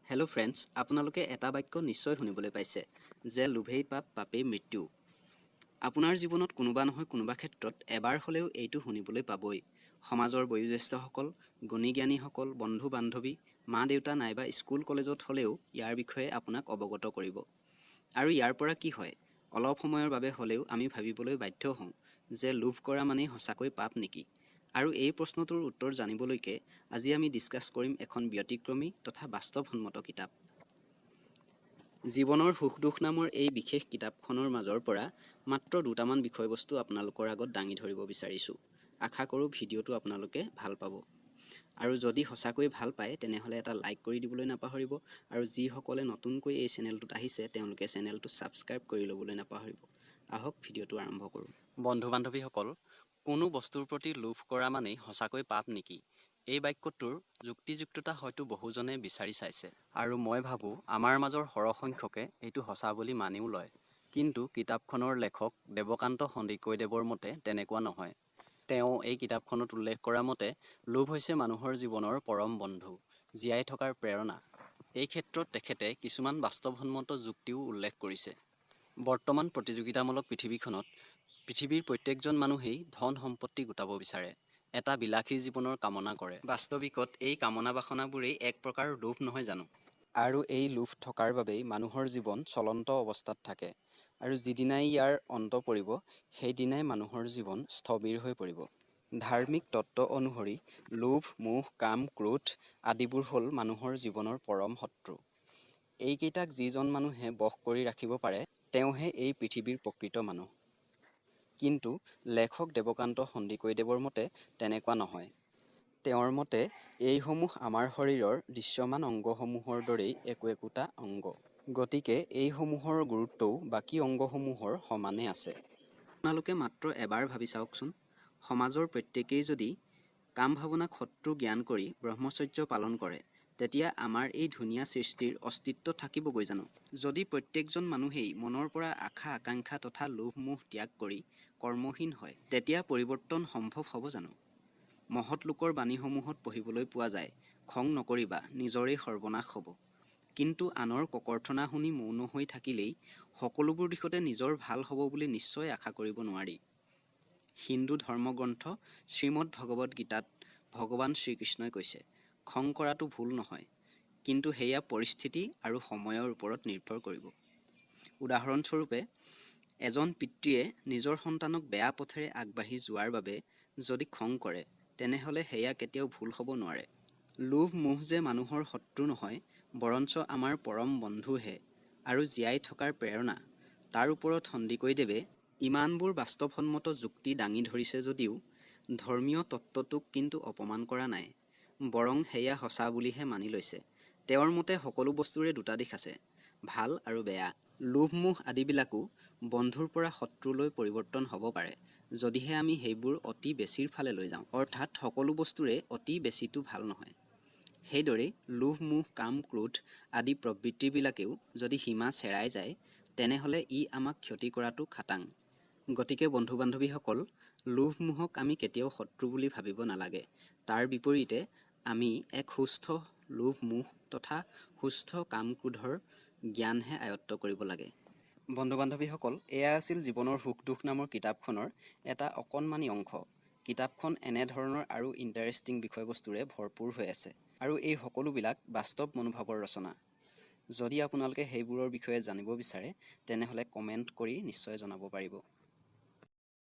Hello' friends, আপোনালোকে এটা বাক্য নিশ্চয় শুনিবলৈ পাইছে যে লোভেই পাপ, পাপেই মৃত্যু। আপোনাৰ জীৱনত কোনোবা নহয় কোনোবা ক্ষেত্ৰত এবাৰ হ'লেও এইটো শুনিবলৈ পাবই। সমাজৰ বয়োজ্যেষ্ঠসকল, গুণী জ্ঞানীসকল, বন্ধু বান্ধৱী, মা দেউতা নাইবা স্কুল কলেজত হ'লেও ইয়াৰ বিষয়ে আপোনাক অৱগত কৰিব। আৰু ইয়াৰ পৰা কি হয়, অলপ সময়ৰ বাবে হ'লেও আমি ভাবিবলৈ বাধ্য হওঁ যে লোভ কৰা মানেই সঁচাকৈ পাপ নেকি? আৰু এই প্ৰশ্নটোৰ উত্তৰ জানিবলৈকে আজি আমি ডিছকাছ কৰিম এখন ব্যতিক্ৰমী তথা বাস্তৱসন্মত কিতাপ। জীৱনৰ সুখ দুখ নামৰ এই বিশেষ কিতাপখনৰ মাজৰ পৰা মাত্ৰ দুটামান বিষয়বস্তু আপোনালোকৰ আগত দাঙি ধৰিব বিচাৰিছোঁ। আশা কৰোঁ ভিডিঅ'টো আপোনালোকে ভাল পাব। আৰু যদি সঁচাকৈ ভাল পায়, তেনেহ'লে এটা লাইক কৰি দিবলৈ নাপাহৰিব আৰু যিসকলে নতুনকৈ এই চেনেলটোত আহিছে, তেওঁলোকে চেনেলটো ছাবস্ক্ৰাইব কৰি ল'বলৈ নাপাহৰিব। আহক, ভিডিঅ'টো আৰম্ভ কৰোঁ। বন্ধু বান্ধৱীসকল, কোনো বস্তুৰ প্ৰতি লোভ কৰা মানেই সঁচাকৈ পাপ নেকি, এই বাক্যটোৰ যুক্তিযুক্ততা হয়তো বহুজনে বিচাৰি চাইছে আৰু মই ভাবোঁ আমাৰ মাজৰ সৰহসংখ্যকে এইটো সঁচা বুলি মানিও লয়। কিন্তু কিতাপখনৰ লেখক দেৱকান্ত সন্দিকৈদেৱৰ মতে তেনেকুৱা নহয়। তেওঁ এই কিতাপখনত উল্লেখ কৰা মতে লোভ হৈছে মানুহৰ জীৱনৰ পৰম বন্ধু, জীয়াই থকাৰ প্ৰেৰণা। এই ক্ষেত্ৰত তেখেতে কিছুমান বাস্তৱসন্মত যুক্তিও উল্লেখ কৰিছে। বৰ্তমান প্ৰতিযোগিতামূলক পৃথিৱীখনত পৃথিৱীৰ প্ৰত্যেকজন মানুহেই ধন সম্পত্তি গোটাব বিচাৰে, এটা বিলাসী জীৱনৰ কামনা কৰে। বাস্তৱিকত এই কামনা বাসনাবোৰেই এক প্ৰকাৰৰ লোভ নহয় জানো? আৰু এই লোভ থকাৰ বাবেই মানুহৰ জীৱন চলন্ত অৱস্থাত থাকে আৰু যিদিনাই ইয়াৰ অন্ত পৰিব, সেইদিনাই মানুহৰ জীৱন স্থবিৰ হৈ পৰিব। ধাৰ্মিক তত্ত্ব অনুসৰি লোভ, মোহ, কাম, ক্ৰোধ আদিবোৰ হ'ল মানুহৰ জীৱনৰ পৰম শত্ৰু। এইকেইটাক যিজন মানুহে বশ কৰি ৰাখিব পাৰে, তেওঁহে এই পৃথিৱীৰ প্ৰকৃত মানুহ। কিন্তু লেখক দেৱকান্ত সন্দিকৈদেৱৰ মতে তেনেকুৱা নহয়। তেওঁৰ মতে এইসমূহ আমাৰ শৰীৰৰ দৃশ্যমান অংগসমূহৰ দৰেই একো একোটা অংগ। গতিকে এইসমূহৰ গুৰুত্বও বাকী অংগসমূহৰ সমানে আছে। আপোনালোকে মাত্ৰ এবাৰ ভাবি চাওকচোন, সমাজৰ প্ৰত্যেকেই যদি কাম ভাৱনাক শত্ৰু জ্ঞান কৰি ব্ৰহ্মচৰ্য পালন কৰে, তেতিয়া আমাৰ এই ধুনীয়া সৃষ্টিৰ অস্তিত্ব থাকিবগৈ জানো? যদি প্ৰত্যেকজন মানুহেই মনৰ পৰা আশা আকাংক্ষা তথা লোভ মোহ ত্যাগ কৰি কৰ্মহীন হয়, তেতিয়া পৰিৱৰ্তন সম্ভৱ হ'ব জানো? মহৎ লোকৰ বাণীসমূহত পঢ়িবলৈ পোৱা যায়, খং নকৰিবা, নিজৰেই সৰ্বনাশ হ'ব। কিন্তু আনৰ ককৰ্থনা শুনি মৌন হৈ থাকিলেই সকলোবোৰ দিশতে নিজৰ ভাল হ'ব বুলি নিশ্চয় আশা কৰিব নোৱাৰি। হিন্দু ধৰ্মগ্ৰন্থ শ্ৰীমদ্ভগৱদ গীতাত ভগৱান শ্ৰীকৃষ্ণই কৈছে, খং কৰাটো ভুল নহয়, কিন্তু সেয়া পৰিস্থিতি আৰু সময়ৰ ওপৰত নিৰ্ভৰ কৰিব। উদাহৰণস্বৰূপে, এজন পিতৃয়ে নিজৰ সন্তানক বেয়া পথেৰে আগবাঢ়ি যোৱাৰ বাবে যদি খং কৰে, তেনেহ'লে সেয়া কেতিয়াও ভুল হ'ব নোৱাৰে। লোভ মোহ যে মানুহৰ শত্ৰু নহয়, বৰঞ্চ আমাৰ পৰম বন্ধুহে আৰু জীয়াই থকাৰ প্ৰেৰণা, তাৰ ওপৰত সন্দিকৈদেৱে ইমানবোৰ বাস্তৱসন্মত যুক্তি দাঙি ধৰিছে যদিও ধৰ্মীয় তত্ত্বটোক কিন্তু অপমান কৰা নাই, বৰং সেয়া সঁচা বুলিহে মানি লৈছে। তেওঁৰ মতে সকলো বস্তুৰে দুটা দিশ আছে, ভাল আৰু বেয়া। লোভ মোহ আদিবিলাকো বন্ধুৰ পৰা শত্ৰুলৈ পৰিৱৰ্তন হ'ব পাৰে, যদিহে আমি সেইবোৰ অতি বেছিৰ ফালে লৈ যাওঁ। অৰ্থাৎ সকলো বস্তুৰে অতি বেছিটো ভাল নহয়। সেইদৰেই লোভ মোহ, কাম, ক্ৰোধ আদি প্ৰবৃত্তিবিলাকেও যদি সীমা চেৰাই যায়, তেনেহ'লে ই আমাক ক্ষতি কৰাটো খাটাং। গতিকে বন্ধু বান্ধৱীসকল, লোভ মোহক আমি কেতিয়াও শত্ৰু বুলি ভাবিব নালাগে। তাৰ বিপৰীতে আমি এক সুস্থ লোভ মোহ তথা সুস্থ কাম ক্ৰোধৰ জ্ঞানহে আয়ত্ত কৰিব লাগে। বন্ধু বান্ধৱীসকল, এয়া আছিল জীৱনৰ সুখ দুখ নামৰ কিতাপখনৰ এটা অকণমানি অংশ। কিতাপখন এনেধৰণৰ আৰু ইণ্টাৰেষ্টিং বিষয়বস্তুৰে ভৰপূৰ হৈ আছে আৰু এই সকলোবিলাক বাস্তৱ মনোভাৱৰ ৰচনা। যদি আপোনালোকে সেইবোৰৰ বিষয়ে জানিব বিচাৰে, তেনেহ'লে কমেণ্ট কৰি নিশ্চয় জনাব পাৰিব।